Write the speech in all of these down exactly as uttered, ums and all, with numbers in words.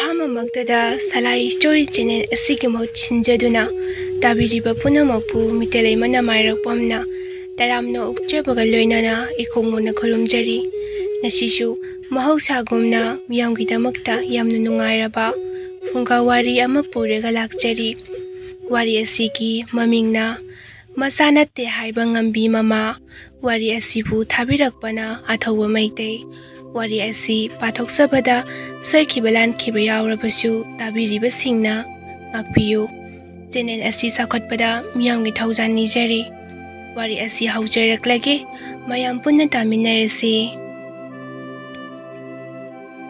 ꯑꯃꯃꯛꯇꯗ ꯁꯂꯥꯏ story channel ꯑꯁꯤꯒꯤ ꯃꯍꯨꯠ ꯁꯤꯟꯖꯗꯨꯅ ꯇꯥꯕꯤꯔꯤꯕ ꯄꯨꯝꯅꯃꯛꯄꯨ ꯃꯤꯇꯂꯩ ꯃꯅꯥ ꯃꯥꯏꯔꯛꯄꯝꯅ ꯇꯔꯥꯝꯅ ꯑꯣꯛꯆꯕꯒ ꯂꯣꯏꯅꯅ ꯏꯈꯣꯡ ꯃꯣꯟꯅ ꯈꯨꯔꯨꯝꯖꯔꯤ꯫ ꯉꯁꯤꯁꯨ ꯃꯍꯧꯁꯥꯒꯨꯝꯅ ꯃꯤꯌꯥꯝꯒꯤꯗꯃꯛꯇ ꯌꯥꯝꯅ ꯅꯨꯡꯉꯥꯏꯔꯕ ꯐꯨꯡꯒꯥ ꯋꯥꯔꯤ ꯑꯃ ꯄꯨꯔꯒ ꯂꯥꯛꯆꯔꯤ꯫ ꯋꯥꯔꯤ ꯑꯁꯤꯒꯤ ꯃꯃꯤꯡꯅ ꯃꯆꯥ ꯅꯠꯇꯦ ꯍꯥꯏꯕ ꯉꯝꯕꯤ ꯃꯃꯥ꯫ ꯋꯥꯔꯤ ꯑꯁꯤꯕꯨ ꯊꯥꯕꯤꯔꯛꯄꯅ ꯑꯊꯧꯕ ꯃꯩꯇꯩ꯫ ꯋꯥꯔꯤ ꯑꯁꯤ ꯄꯥꯊꯣꯛꯆꯕꯗ ꯁꯣꯏꯈꯤꯕ ꯂꯥꯟꯈꯤꯕ ꯌꯥꯎꯔꯕꯁꯨ ꯇꯥꯕꯤꯔꯤꯕꯁꯤꯡꯅ ꯉꯥꯛꯄꯤꯌꯨ꯫ ꯆꯦꯅꯦꯜ ꯑꯁꯤ ꯆꯥꯎꯈꯠꯄꯗ ꯃꯤꯌꯥꯝꯒꯤ ꯊꯧꯖꯥꯜ ꯅꯤꯖꯔꯤ꯫ ꯋꯥꯔꯤ ꯑꯁꯤ ꯍꯧꯖꯔꯛꯂꯒꯦ, ꯃꯌꯥꯝ ꯄꯨꯟꯅ ꯇꯥꯃꯤꯟꯅꯔꯁꯤ꯫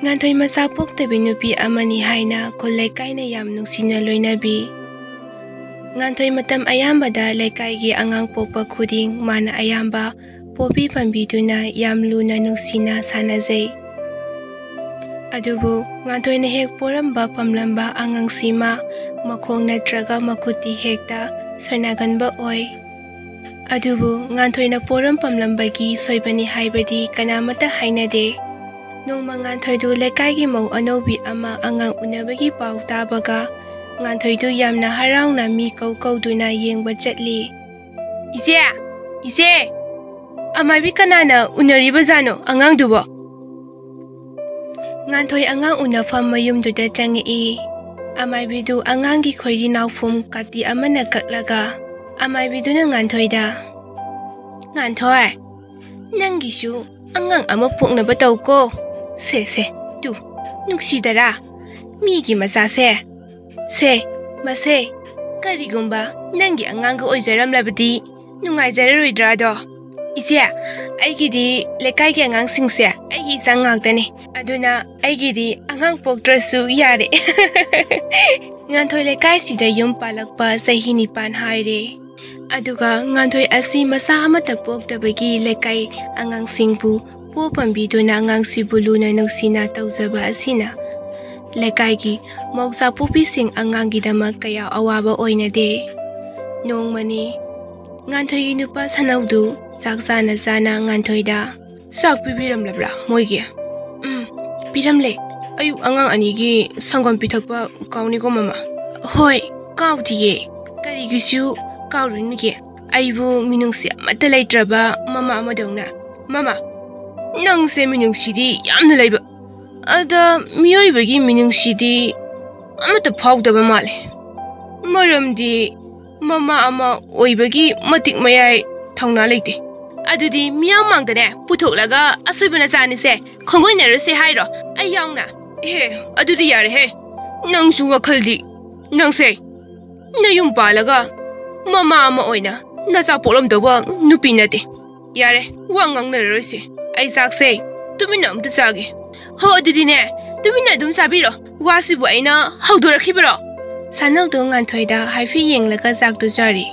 ꯉꯥꯟꯊꯣꯏ ꯃꯆꯥ ꯄꯣꯛꯇꯕꯤ ꯅꯨꯄꯤ ꯑꯃꯅꯤ ꯍꯥꯏꯅ ꯈꯨꯜ ꯂꯩꯀꯥꯏꯅ ꯌꯥꯝ ꯅꯨꯡꯁꯤꯅ ꯂꯣꯏꯅꯕꯤ꯫ ꯉꯥꯟꯊꯣꯏ ꯃꯇꯝ ꯑꯌꯥꯝꯕꯗ ꯂꯩꯀꯥꯏꯒꯤ ꯑꯉꯥꯡ ꯄꯣꯛꯄ ꯈꯨꯗꯤꯡ ꯃꯥꯅ ꯑꯌꯥꯝꯕ ꯄꯣꯕꯤ ꯄꯥꯝꯕꯤꯗꯨꯅ ꯌꯥꯝ ꯂꯨꯅ ꯅꯨꯡꯁꯤꯅ ꯁꯥꯟꯅꯖꯩ꯫ ꯑꯗꯨꯕꯨ ꯉꯥꯟꯊꯣꯏꯅ ꯍꯦꯛ ꯄꯣꯔꯝꯕ ꯄꯝꯂꯝꯕ ꯑꯉꯥꯡꯁꯤꯃ ꯃꯈꯣꯡ ꯅꯠꯇ꯭ꯔꯒ ꯃꯈꯨꯠꯇꯤ ꯍꯦꯛꯇ ꯁꯣꯏꯅꯥꯒꯟꯕ ꯑꯣꯏ꯫ ꯑꯗꯨꯕꯨ ꯉꯥꯟꯊꯣꯏꯅ ꯄꯣꯔꯝ ꯄꯝꯂꯝꯕꯒꯤ ꯁꯣꯏꯕꯅꯤ ꯍꯥꯏꯕꯗꯤ ꯀꯅꯥꯃꯠꯇ ꯍꯥꯏꯅꯗꯦ꯫ ꯅꯣꯡꯃ ꯉꯥꯟꯊꯣꯏꯗꯨ ꯂꯩꯀꯥꯏꯒꯤ ꯃꯧ ꯑꯅꯧꯕꯤ ꯑꯃ ꯑꯉꯥꯡ ꯎꯅꯕꯒꯤ ꯄꯥꯎ ꯇꯥꯕꯒ ꯉꯥꯟꯊꯣꯏꯗꯨ ꯌꯥꯝꯅ ꯍꯔꯥꯎꯅ ꯃꯤ ꯀꯧ ꯀꯧꯗꯨꯅ ꯌꯦꯡꯕ ꯆꯠꯂꯤ꯫ "ꯏꯆꯦ! ꯏꯆꯦ! ꯑꯃꯥꯏꯕꯤ ꯀꯅꯥꯅ ꯎꯅꯔꯤꯕꯖꯥꯠꯅꯣ ꯑꯉꯥꯡꯗꯨꯕꯣ?" ꯉꯥꯟꯊꯣꯏ ꯑꯉꯥꯡ ꯎꯅꯐꯝ ꯃꯌꯨꯝꯗꯨꯗ ꯆꯪꯉꯛꯏ꯫ ꯑꯃꯥꯏꯕꯤꯗꯨ ꯑꯉꯥꯡꯒꯤ ꯈꯣꯏꯔꯤ ꯅꯥꯎꯐꯨꯝ ꯀꯥꯇꯤ ꯑꯃꯅ ꯀꯛꯂꯒ ꯑꯃꯥꯏꯕꯤꯗꯨꯅ ꯉꯥꯟꯊꯣꯏꯗ, "ꯉꯥꯟꯊꯣꯏ, ꯅꯪꯒꯤꯁꯨ ꯑꯉꯥꯡ ꯑꯃ ꯄꯣꯛꯅꯕ ꯇꯧꯀꯣ꯫ ꯁꯦ, ꯁꯦ, ꯇꯨ, ꯅꯨꯡꯁꯤꯗꯔꯥ? ꯃꯤꯒꯤ ꯃꯆꯥꯁꯦ꯫ ꯁꯦ, ꯃꯁꯦ, ꯀꯔꯤꯒꯨꯝꯕ ꯅꯪꯒꯤ ꯑꯉꯥꯡꯒ ꯑꯣꯏꯖꯔꯝꯂꯕꯗꯤ ꯅꯨꯡꯉꯥꯏꯖꯔꯔꯣꯏꯗ꯭ꯔꯥ ꯑꯗꯣ? ꯏꯆꯦ, ꯑꯩꯒꯤꯗꯤ ꯂꯩꯀꯥꯏꯒꯤ ꯑꯉꯥꯡꯁꯤꯡꯁꯦ ꯑꯩꯒꯤ ꯏꯆꯥ ꯉꯥꯛꯇꯅꯤ꯫ ꯑꯗꯨꯅ ꯑꯩꯒꯤꯗꯤ ꯑꯉꯥꯡ ꯄꯣꯛꯇ꯭ꯔꯁꯨ ꯌꯥꯔꯦ꯫" ꯉꯥꯟꯊꯣꯏ ꯂꯩꯀꯥꯏꯁꯤꯗ ꯌꯨꯝ ꯄꯥꯜꯂꯛꯄ ꯆꯍꯤ ꯅꯤꯄꯥꯟ ꯍꯥꯏꯔꯦ꯫ ꯑꯗꯨꯒ ꯉꯥꯟꯊꯣꯏ ꯑꯁꯤ ꯃꯆꯥ ꯑꯃꯠꯇ ꯄꯣꯛꯇꯕꯒꯤ ꯂꯩꯀꯥꯏ ꯑꯉꯥꯡꯁꯤꯡꯕꯨ ꯄꯣ ꯄꯥꯝꯕꯤꯗꯨꯅ ꯑꯉꯥꯡꯁꯤꯕꯨ ꯂꯨꯅ ꯅꯨꯡꯁꯤꯅ ꯇꯧꯖꯕ ꯑꯁꯤꯅ ꯂꯩꯀꯥꯏꯒꯤ ꯃꯧ ꯆꯥꯄꯣꯛꯄꯤꯁꯤꯡ ꯑꯉꯥꯡꯒꯤꯗꯃꯛ ꯀꯌꯥ ꯑꯋꯥꯕ ꯑꯣꯏꯅꯗꯦ꯫ ꯅꯣꯡꯃꯅꯤ ꯉꯥꯟꯊꯣꯏꯒꯤ ꯅꯨꯄꯥ ꯁꯅꯧꯗꯨ ꯆꯥꯛ ꯆꯥꯅ ꯆꯥꯅ ꯉꯥꯟꯊꯣꯏꯗ, "ꯆꯥꯛ ꯄꯤꯕꯤꯔꯝꯂꯕ꯭ꯔꯥ ꯃꯣꯏꯒꯤ?" "ꯎꯝ, ꯄꯤꯔꯝꯂꯦ꯫ ꯑꯌꯨꯛ ꯑꯉꯥꯡ ꯑꯅꯤꯒꯤ ꯁꯪꯒꯣꯝ ꯄꯤꯊꯛꯄ ꯀꯥꯎꯅꯤꯀꯣ, ꯃꯃꯥ? ꯍꯣꯏ, ꯀꯥꯎꯗꯤꯌꯦ꯫ ꯀꯔꯤꯒꯤꯁꯨ ꯀꯥꯎꯔꯨꯅꯤꯒꯦ? ꯑꯩꯕꯨ ꯃꯤꯅꯨꯡꯁꯤ ꯑꯃꯠꯇ ꯂꯩꯇ꯭ꯔꯕ ꯃꯃꯥ ꯑꯃꯗꯧꯅ꯫ ꯃꯃꯥ, ꯅꯪꯁꯦ ꯃꯤꯅꯨꯡꯁꯤꯗꯤ ꯌꯥꯝꯅ ꯂꯩꯕ, ꯑꯗ ꯃꯤꯑꯣꯏꯕꯒꯤ ꯃꯤꯅꯨꯡꯁꯤꯗꯤ ꯑꯃꯠꯇ ꯐꯥꯎꯗꯕ ꯃꯥꯜꯂꯦ꯫ ꯃꯔꯝꯗꯤ ꯃꯃꯥ ꯑꯃ ꯑꯣꯏꯕꯒꯤ ꯃꯇꯤꯛ ꯃꯌꯥꯏ ꯊꯧꯅꯥ ꯂꯩꯇꯦ꯫ ꯑꯗꯨꯗꯤ ꯃꯤꯌꯥꯝ ꯃꯥꯡꯗꯅꯦ ꯄꯨꯊꯣꯛꯂꯒ ꯑꯁꯣꯏꯕ ꯅꯆꯥꯅꯤꯁꯦ ꯈꯣꯡꯒꯣꯏꯅꯔꯨꯁꯦ ꯍꯥꯏꯔꯣ, ꯑꯩ ꯌꯥꯎꯅ? ꯑꯦ, ꯑꯗꯨꯗꯤ ꯌꯥꯔꯦꯍꯦ꯫ ꯅꯪꯁꯨ ꯋꯥꯈꯜꯗꯤ꯫ ꯅꯪꯁꯦ ꯅꯌꯨꯝ ꯄꯥꯜꯂꯒ ꯃꯃꯥ ꯑꯃ ꯑꯣꯏꯅ ꯅꯆꯥ ꯄꯣꯛꯂꯝꯗꯧꯕ ꯅꯨꯄꯤ ꯅꯠꯇꯦ꯫ ꯌꯥꯔꯦ, ꯋꯥ ꯉꯥꯡꯅꯔꯔꯣꯏꯁꯦ꯫ ꯑꯩ ꯆꯥꯛꯁꯦ ꯇꯨꯃꯤꯟꯅ ꯑꯝꯇ ꯆꯥꯒꯦ꯫ ꯍꯣ, ꯑꯗꯨꯗꯤꯅꯦ, ꯇꯨꯃꯤꯟꯅ ꯑꯗꯨꯝ ꯆꯥꯕꯤꯔꯣ꯫ ꯋꯥꯁꯤꯕꯨ ꯑꯩꯅ ꯍꯧꯗꯣꯔꯛꯈꯤꯕꯔꯣ? ꯁꯥꯅꯧꯗꯣ ꯉꯥꯟꯊꯣꯏꯗ ꯍꯥꯏꯐꯦꯠ ꯌꯦꯡꯂꯒ ꯆꯥꯛꯇꯨ ꯆꯥꯔꯤ꯫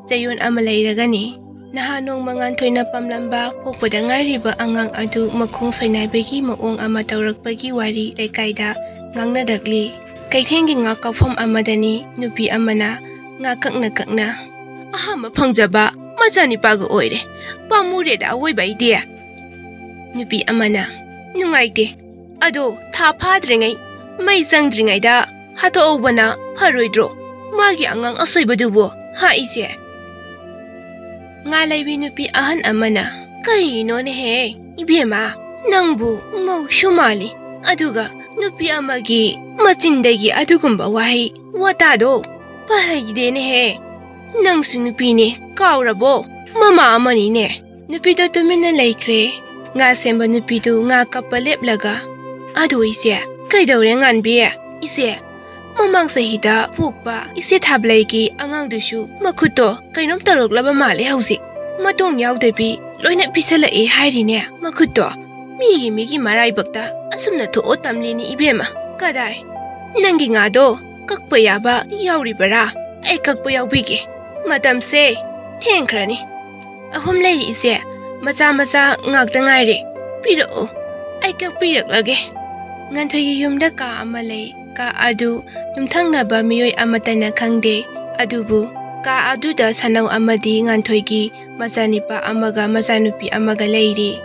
ꯆꯌꯣꯜ ꯑꯃ ꯂꯩꯔꯒꯅꯤ꯫ ꯅꯍꯥꯟ ꯅꯣꯡꯃ ꯉꯥꯟꯊꯣꯏꯅ ꯄꯝꯂꯝꯕ ꯄꯣꯛꯄꯗ ꯉꯥꯏꯔꯤꯕ ꯑꯉꯥꯡ ꯑꯗꯨ ꯃꯈꯣꯡ ꯁꯣꯏꯅꯥꯏꯕꯒꯤ ꯃꯑꯣꯡ ꯑꯃ ꯇꯧꯔꯛꯄꯒꯤ ꯋꯥꯔꯤ ꯂꯩꯀꯥꯏꯗ ꯉꯥꯡꯅꯔꯛꯂꯤ꯫ ꯀꯩꯊꯦꯜꯒꯤ ꯉꯥ ꯀꯛꯐꯝ ꯑꯃꯗꯅꯤ ꯅꯨꯄꯤ ꯑꯃꯅ ꯉꯥ ꯀꯛꯅ ꯀꯛꯅ, "ꯑꯍꯥꯟꯕ ꯐꯪꯖꯕ ꯃꯆꯥꯅꯤꯄꯥꯒ ꯑꯣꯏꯔꯦ꯫ ꯄꯥꯝꯃꯨꯔꯦꯗ ꯑꯋꯣꯏꯕ ꯑꯩꯗꯤ"꯫ ꯅꯨꯄꯤ ꯑꯃꯅ, "ꯅꯨꯡꯉꯥꯏꯇꯦ꯫ ꯑꯗꯣ ꯊꯥ ꯐꯥꯗ꯭ꯔꯤꯉꯩ, ꯃꯩ ꯆꯪꯗ꯭ꯔꯤꯉꯩꯗ ꯍꯥꯠꯇꯣꯛꯍꯧꯕꯅ ꯐꯔꯣꯏꯗ꯭ꯔꯣ? ꯃꯥꯒꯤ ꯑꯉꯥꯡ ꯑꯁꯣꯏꯕꯗꯨꯕꯨ, ꯍꯥ ꯏꯆꯦ?" ꯉꯥ ꯂꯩꯕꯤ ꯅꯨꯄꯤ ꯑꯍꯟ ꯑꯃꯅ, "ꯀꯔꯤꯅꯣꯅꯦꯍꯦ, ꯏꯕꯦꯝꯃ, ꯅꯪꯕꯨ ꯃꯧꯁꯨ ꯃꯥꯜꯂꯤ, ꯑꯗꯨꯒ ꯅꯨꯄꯤ ꯑꯃꯒꯤ ꯃꯆꯤꯟꯗꯒꯤ ꯑꯗꯨꯒꯨꯝꯕ ꯋꯥꯍꯩ ꯋꯥꯇꯥꯗꯣ ꯐꯍꯩꯗꯦꯅꯦꯍꯦ꯫ ꯅꯪꯁꯨ ꯅꯨꯄꯤꯅꯦ, ꯀꯥꯎꯔꯕꯣ? ꯃꯃꯥ ꯑꯃꯅꯤꯅꯦ"꯫ ꯅꯨꯄꯤꯗꯣ ꯇꯨꯃꯤꯟꯅ ꯂꯩꯈ꯭ꯔꯦ꯫ ꯉꯥ ꯁꯦꯝꯕ ꯅꯨꯄꯤꯗꯨ ꯉꯥ ꯀꯞꯄ ꯂꯦꯞꯂꯒ, "ꯑꯗꯨ ꯏꯆꯦ, ꯀꯩꯗꯧꯔꯦ ꯉꯥꯟꯕꯤ? ꯏꯆꯦ, ꯃꯃꯥꯡ ꯆꯍꯤꯗ ꯄꯣꯛꯄ ꯏꯆꯦ ꯊꯥꯕꯂꯩꯒꯤ ꯑꯉꯥꯡꯗꯨꯁꯨ ꯃꯈꯨꯠꯇꯣ ꯀꯩꯅꯣꯝ ꯇꯧꯔꯛꯂꯕ ꯃꯥꯜꯂꯦ ꯍꯧꯖꯤꯛ꯫ ꯃꯇꯣꯡ ꯌꯥꯎꯗꯕꯤ ꯂꯣꯏꯅ ꯄꯤꯁꯜꯂꯛꯑꯦ ꯍꯥꯏꯔꯤꯅꯦ ꯃꯈꯨꯠꯇꯣ꯫ ꯃꯤꯒꯤ ꯃꯤꯒꯤ ꯃꯔꯥꯏꯕꯛꯇ ꯑꯁꯨꯝꯅ ꯊꯣꯛꯑꯣ ꯇꯝꯂꯤꯅꯤ ꯏꯕꯦꯝꯃ꯫ ꯀꯗꯥꯏ? ꯅꯪꯒꯤ ꯉꯥꯗꯣ ꯀꯛꯄ ꯌꯥꯕ ꯌꯥꯎꯔꯤꯕꯔꯥ? ꯑꯩ ꯀꯛꯄ ꯌꯥꯎꯕꯤꯒꯦ꯫ ꯃꯇꯝꯁꯦ ꯊꯦꯡꯈ꯭ꯔꯅꯤ꯫ ꯑꯍꯨꯝ ꯂꯩꯔꯤ ꯏꯆꯦ, ꯃꯆꯥ ꯃꯆꯥ ꯉꯥꯛꯇ ꯉꯥꯏꯔꯦ꯫ ꯄꯤꯔꯛꯑꯣ, ꯑꯩ ꯀꯛꯄꯤꯔꯛꯂꯒꯦ꯫ ꯉꯥꯟꯊꯣꯏꯒꯤ ꯌꯨꯝꯗ ꯀꯥ ꯑꯃ ꯂꯩ꯫ ꯀꯥ ꯑꯗꯨ ꯌꯨꯝꯊꯪꯅꯕ ꯃꯤꯑꯣꯏ ꯑꯃꯠꯇꯅ ꯈꯪꯗꯦ꯫ ꯑꯗꯨꯕꯨ ꯀꯥ ꯑꯗꯨꯗ ꯁꯥꯅꯧ ꯑꯃꯗꯤ ꯉꯥꯟꯊꯣꯏꯒꯤ ꯃꯆꯥꯅꯤꯄꯥ ꯑꯃꯒ ꯃꯆꯥꯅꯨꯄꯤ ꯑꯃꯒ ꯂꯩꯔꯤ꯫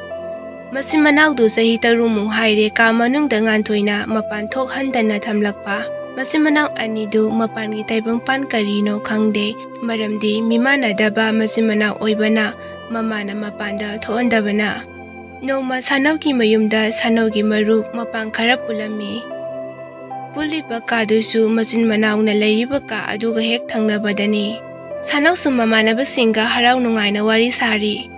ꯃꯆꯤꯟ ꯃꯅꯥꯎꯗꯨ ꯆꯍꯤ ꯇꯔꯨꯛꯃꯨꯛ ꯍꯥꯏꯔꯦ ꯀꯥ ꯃꯅꯨꯡꯗ ꯉꯥꯟꯊꯣꯏꯅ ꯃꯄꯥꯟ ꯊꯣꯛꯍꯟꯗꯅ ꯊꯝꯂꯛꯄ꯫ ꯃꯆꯤꯟ ꯃꯅꯥꯎ ꯑꯅꯤꯗꯨ ꯃꯄꯥꯟꯒꯤ ꯇꯥꯏꯕꯪꯄꯥꯟ ꯀꯔꯤꯅꯣ ꯈꯪꯗꯦ, ꯃꯔꯝꯗꯤ ꯃꯤꯃꯥꯟꯅꯗꯕ ꯃꯆꯤꯟ ꯃꯅꯥꯎ ꯑꯣꯏꯕꯅ ꯃꯃꯥꯅ ꯃꯄꯥꯟꯗ ꯊꯣꯛꯍꯟꯗꯕꯅ꯫ ꯅꯣꯡꯃ ꯁꯥꯅꯧꯒꯤ ꯃꯌꯨꯝꯗ ꯁꯥꯅꯧꯒꯤ ꯃꯔꯨꯞ ꯃꯄꯥꯡ ꯈꯔ ꯄꯨꯜꯂꯝꯃꯤ꯫ ꯄꯨꯜꯂꯤꯕ ꯀꯥꯗꯨꯁꯨ ꯃꯆꯤꯟ ꯃꯅꯥꯎꯅ ꯂꯩꯔꯤꯕ ꯀꯥ ꯑꯗꯨꯒ ꯍꯦꯛ ꯊꯪꯅꯕꯗꯅꯤ꯫ ꯁꯥꯅꯧꯁꯨ ꯃꯃꯥꯟꯅꯕꯁꯤꯡꯒ ꯍꯔꯥꯎ ꯅꯨꯡꯉꯥꯏꯅ ꯋꯥꯔꯤ ꯁꯥꯔꯤ꯫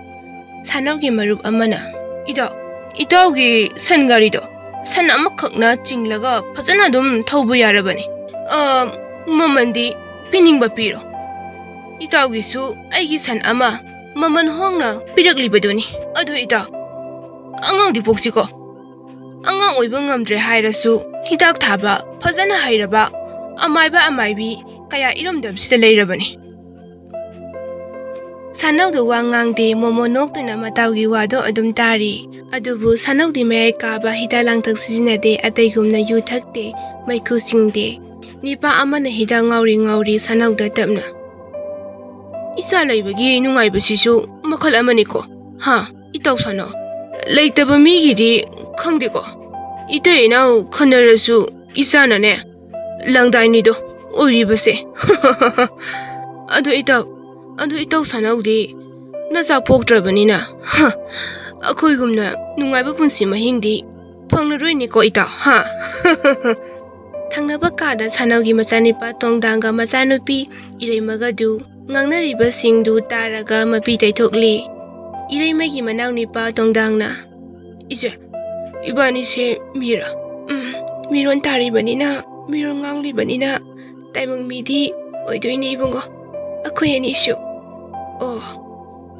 ꯁꯥꯅꯧꯒꯤ ꯃꯔꯨꯞ ꯑꯃꯅ, "ꯏꯇꯥꯎ, ꯏꯇꯥꯎꯒꯤ ꯁꯟ ꯒꯥꯔꯤꯗꯣ ꯁꯟ ꯑꯃꯈꯛꯅ ꯆꯤꯡꯂꯒ ꯐꯖꯅ ꯑꯗꯨꯝ ꯊꯧꯕ ꯌꯥꯔꯕꯅꯤ꯫ ꯑ, ꯃꯃꯜꯗꯤ ꯄꯤꯅꯤꯡꯕ ꯄꯤꯔꯣ꯫ ꯏꯇꯥꯎꯒꯤꯁꯨ ꯑꯩꯒꯤ ꯁꯟ ꯑꯃ ꯃꯃꯜ ꯍꯣꯡꯅ ꯄꯤꯔꯛꯂꯤꯕꯗꯨꯅꯤ꯫ ꯑꯗꯨ ꯏꯇꯥꯎ, ꯑꯉꯥꯡꯗꯤ ꯄꯣꯛꯁꯤꯀꯣ꯫ ꯑꯉꯥꯡ ꯑꯣꯏꯕ ꯉꯝꯗ꯭ꯔꯦ ꯍꯥꯏꯔꯁꯨ ꯍꯤꯗꯥꯛ ꯊꯥꯕ ꯐꯖꯅ ꯍꯩꯔꯕ ꯑꯃꯥꯏꯕ ꯑꯃꯥꯏꯕꯤ ꯀꯌꯥ ꯏꯔꯝꯗꯝꯁꯤꯗ ꯂꯩꯔꯕꯅꯤ꯫" ꯁꯥꯅꯧꯗꯣ ꯋꯥ ꯉꯥꯡꯗꯦ, ꯃꯣꯃꯣ ꯅꯣꯛꯇꯨꯅ ꯃꯇꯥꯎꯒꯤ ꯋꯥꯗꯣ ꯑꯗꯨꯝ ꯇꯥꯔꯤ꯫ ꯑꯗꯨꯕꯨ ꯁꯥꯅꯧꯗꯤ ꯃꯌꯥꯏ ꯀꯥꯕ ꯍꯤꯗꯥꯛ ꯂꯥꯡꯊꯛ ꯁꯤꯖꯤꯟꯅꯗꯦ, ꯑꯇꯩꯒꯨꯝꯅ ꯌꯨ ꯊꯛꯇꯦ, ꯃꯩꯈꯨ ꯆꯤꯡꯗꯦ꯫ ꯅꯤꯄꯥ ꯑꯃꯅ ꯍꯤꯗꯥꯛ ꯉꯥꯎꯔꯤ ꯉꯥꯎꯔꯤ ꯁꯥꯅꯧꯗ ꯇꯞꯅ, "ꯏꯆꯥ ꯂꯩꯕꯒꯤ ꯅꯨꯡꯉꯥꯏꯕꯁꯤꯁꯨ ꯃꯈꯜ ꯑꯃꯅꯤꯀꯣ꯫ ꯍꯥ, ꯏꯇꯥꯎ ꯁꯥꯅꯧ? ꯂꯩꯇꯕ ꯃꯤꯒꯤꯗꯤ ꯈꯪꯗꯦꯀꯣ꯫ ꯏꯇꯩ ꯏꯅꯥꯎ ꯈꯟꯅꯔꯁꯨ ꯏꯆꯥꯅꯅꯦ ꯂꯪꯗꯥꯏꯅꯤꯗꯣ ꯑꯣꯏꯔꯤꯕꯁꯦ꯫" "ꯑꯗꯨ ꯏꯇꯥꯎ, ꯑꯗꯨ ꯏꯇꯥꯎ ꯁꯥꯅꯧꯗꯤ ꯅꯆꯥ ꯄꯣꯛꯇ꯭ꯔꯕꯅꯤꯅ, ꯍ, ꯑꯩꯈꯣꯏꯒꯨꯝꯅ ꯅꯨꯡꯉꯥꯏꯕ ꯄꯨꯟꯁꯤ ꯃꯍꯤꯡꯗꯤ ꯐꯪꯂꯔꯣꯏꯅꯦꯀꯣ ꯏꯇꯥꯎ, ꯍꯥ?" ꯊꯪꯅꯕ ꯀꯥꯗ ꯁꯥꯅꯧꯒꯤ ꯃꯆꯥꯅꯤꯄꯥ ꯇꯣꯡꯗꯥꯡꯒ ꯃꯆꯥꯅꯨꯄꯤ ꯏꯔꯩꯃꯒꯗꯨ ꯉꯥꯡꯅꯔꯤꯕꯁꯤꯡꯗꯨ ꯇꯥꯔꯒ ꯃꯄꯤ ꯇꯩꯊꯣꯛꯂꯤ꯫ ꯏꯔꯩꯃꯒꯤ ꯃꯅꯥꯎꯅꯤꯄꯥ ꯇꯣꯡꯗꯥꯡꯅ, "ꯏꯆꯦ, ꯏꯕꯥꯅꯤꯁꯦ ꯃꯤꯔ? ꯎꯝ, ꯃꯤꯔꯣꯟ ꯇꯥꯔꯤꯕꯅꯤꯅ, ꯃꯤꯔꯣꯟ ꯉꯥꯡꯂꯤꯕꯅꯤꯅ ꯇꯥꯏꯕꯪ ꯃꯤꯗꯤ ꯑꯣꯏꯗꯣꯏꯅꯤ ꯏꯕꯨꯡꯉꯣ, ꯑꯩꯈꯣꯏ ꯑꯅꯤꯁꯨ꯫" "ꯑꯣ,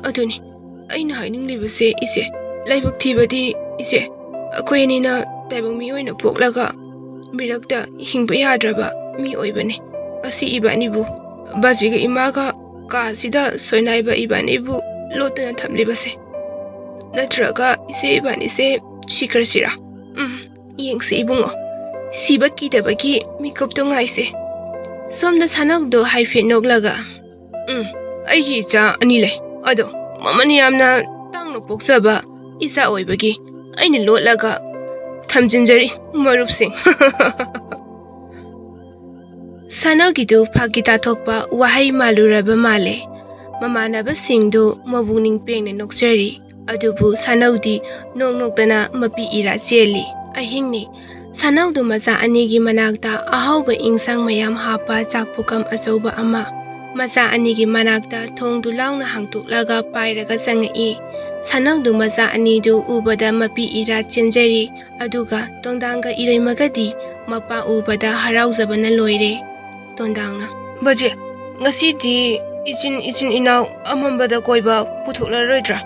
ꯑꯗꯨꯅꯤ ꯑꯩꯅ ꯍꯥꯏꯅꯤꯡꯂꯤꯕꯁꯦ ꯏꯆꯦ, ꯂꯥꯏꯕꯛ ꯊꯤꯕꯗꯤ ꯏꯆꯦ, ꯑꯩꯈꯣꯏ ꯑꯅꯤꯅ ꯇꯥꯏꯕꯪ ꯃꯤ ꯑꯣꯏꯅ ꯄꯣꯛꯂꯒ ꯃꯤꯔꯛꯇ ꯍꯤꯡꯕ ꯌꯥꯗ꯭ꯔꯕ ꯃꯤ ꯑꯣꯏꯕꯅꯤ꯫ ꯑꯁꯤ ꯏꯕꯥꯅꯤꯕꯨ ꯕꯥꯖꯤꯒ ꯏꯃꯥꯒ ꯀꯥꯁꯤꯗ ꯁꯣꯏꯅꯥꯏꯕ ꯏꯕꯥꯅꯤꯕꯨ ꯂꯣꯠꯇꯅ ꯊꯝꯂꯤꯕꯁꯦ꯫ ꯅꯠꯇ꯭ꯔꯒ ꯏꯆꯦ ꯏꯕꯥꯅꯤꯁꯦ ꯁꯤꯈ꯭ꯔꯁꯤꯔꯥ? ꯎꯝ, ꯌꯦꯡꯁꯤ ꯏꯕꯨꯡꯉꯣ, ꯁꯤꯕ ꯀꯤꯗꯕꯒꯤ ꯃꯤꯀꯨꯞꯇꯣ ꯉꯥꯏꯁꯦ꯫" ꯁꯣꯝꯗ ꯁꯥꯅꯧꯗꯣ ꯍꯥꯏꯐꯦꯠ ꯅꯣꯛꯂꯒ, "ꯎꯝ, ꯑꯩꯒꯤ ꯏꯆꯥ ꯑꯅꯤ ꯂꯩ꯫ ꯑꯗꯣ ꯃꯃꯜ ꯌꯥꯝꯅ ꯇꯥꯡꯅ ꯄꯣꯛꯆꯕ ꯏꯆꯥ ꯑꯣꯏꯕꯒꯤ ꯑꯩꯅ ꯂꯣꯠꯂꯒ ꯊꯝꯖꯤꯟꯖꯔꯤ, ꯃꯔꯨꯞꯁꯤꯡ꯫ ꯁꯥꯅꯧꯒꯤꯗꯨ ꯐꯥꯒꯤ ꯇꯥꯊꯣꯛꯄ ꯋꯥꯍꯩ ꯃꯥꯜꯂꯨꯔꯕ ꯃꯥꯜꯂꯦ꯫ ꯃꯃꯥꯟꯅꯕꯁꯤꯡꯗꯨ ꯃꯕꯨꯛꯅꯤꯡ ꯄꯦꯡꯅ ꯅꯣꯛꯆꯔꯤ꯫ ꯑꯗꯨꯕꯨ ꯁꯥꯅꯧꯗꯤ ꯅꯣꯛ ꯅꯣꯛꯇꯅ ꯃꯄꯤ ꯏꯔꯥ ꯆꯦꯜꯂꯤ꯫ ꯑꯍꯤꯡꯅꯤ꯫ ꯁꯥꯅꯧꯗꯨ ꯃꯆꯥ ꯑꯅꯤꯒꯤ ꯃꯅꯥꯛꯇ ꯑꯍꯥꯎꯕ ꯏꯟꯁꯥꯡ ꯃꯌꯥꯝ ꯍꯥꯞꯄ ꯆꯥꯛ ꯄꯨꯈꯝ ꯑꯆꯧꯕ ꯑꯃ ꯃꯆꯥ ꯑꯅꯤꯒꯤ ꯃꯅꯥꯛꯇ ꯊꯣꯡꯗꯨ ꯂꯥꯎꯅ ꯍꯥꯡꯇꯣꯛꯂꯒ ꯄꯥꯏꯔꯒ ꯆꯪꯉꯛꯏ꯫ ꯁꯥꯅꯧꯗꯨ ꯃꯆꯥ ꯑꯅꯤꯗꯨ ꯎꯕꯗ ꯃꯄꯤ ꯏꯔꯥ ꯆꯦꯟꯖꯔꯤ꯫ ꯑꯗꯨꯒ ꯇꯣꯟꯗꯥꯡꯒ ꯏꯔꯩꯃꯒꯗꯤ ꯃꯄꯥ ꯎꯕꯗ ꯍꯔꯥꯎꯖꯕꯅ ꯂꯣꯏꯔꯦ꯫ ꯇꯣꯟꯗꯥꯡꯅ, "ꯕꯖꯦ, ꯉꯁꯤꯗꯤ ꯏꯆꯤꯟ ꯏꯆꯤꯟ ꯏꯅꯥꯎ ꯑꯃꯝꯕꯗ ꯀꯣꯏꯕ ꯄꯨꯊꯣꯛꯂꯔꯣꯏꯗ꯭ꯔꯥ?"